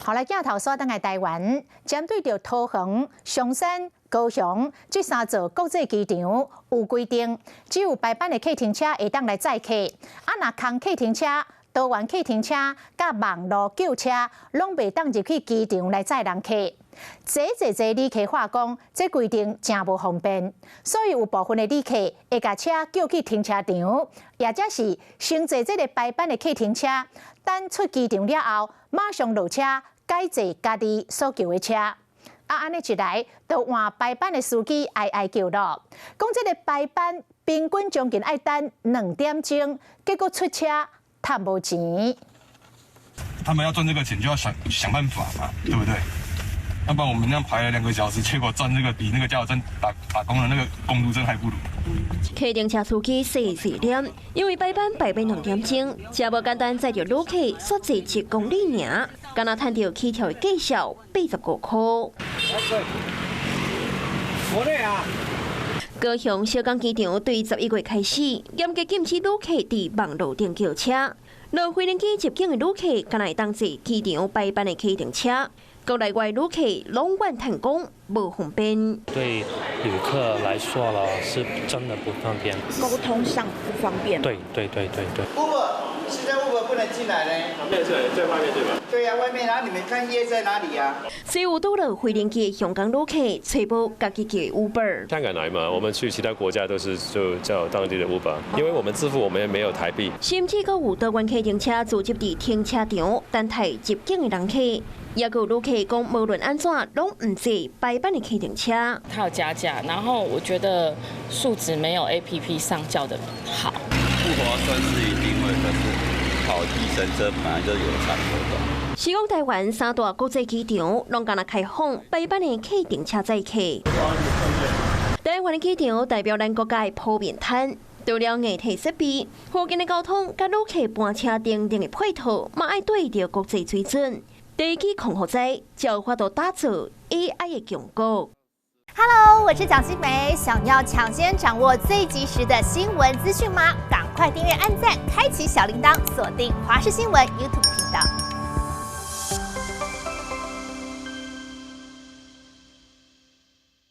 好來，鏡頭煞轉來台灣，針對著桃園、松山、高雄這三座國際機場有規定，只有排班的客停車會當來載客，啊，若空客停車、多元客停車、佮網路叫車，攏袂當入去機場來載人客。濟濟濟旅客話講，這規定誠無方便，所以有部分的旅客會共車叫去停車場，也者是先坐這个排班的客停車，等出機場了後，馬上落車，改坐家己所叫的車。啊，按呢一來，就換排班的司機哀哀叫囉。講這个排班平均將近愛等2點鐘，結果出車趁無錢。他們要賺這個錢，就要想想辦法嘛，對不對？要不然我們那樣排了2個小時，結果賺這個比那個加油站打打工的那個工讀生還不如。客停車司機細細念，因為排班排欲2點鐘，誠無簡單載著旅客煞坐1公里爾，敢若趁著起跳的價數85塊。國內啊。高雄小港機場對11月開始嚴格禁止旅客佇網路頂叫車，落飛行機入境的旅客，敢若會當坐機場排班的客停車。國內外旅客攏怨嘆講無方便。對旅客來說了，是真的不方便。溝通上不方便。對對對對對。 Uber，現在 Uber 不能進來呢。旁邊在在外面對吧？對呀，外面，然後你們看約在哪裡呀？所有拄落飛行機的香港旅客，揣無家己叫 Uber。香港來嘛，我們去其他國家都是就叫當地的 Uber，因為我們支付我們也沒有台幣。甚至閣有多元客停車聚集佇停車場等待入境的人客，也有旅客講，無論按怎攏毋坐排班的客停車。它有加價，然後我覺得素質沒有 APP 上叫的好。不划算是一定會，可是跑計程車本來就有長有短。是講台灣三大國際機場攏干焦開放排班的客停車載客。台灣的機場代表咱國家的鋪面攤，除了硬體設備、附近的交通、佮旅客班車等等的配套，嘛愛對著國際水準。地基控予知，才有法度打造 AI 的強國。 Hello，我是蔣新梅，想要搶先掌握最及時的新聞資訊嗎？趕快訂閱、按讚、開啟小鈴鐺，鎖定華視新聞 YouTube 頻道。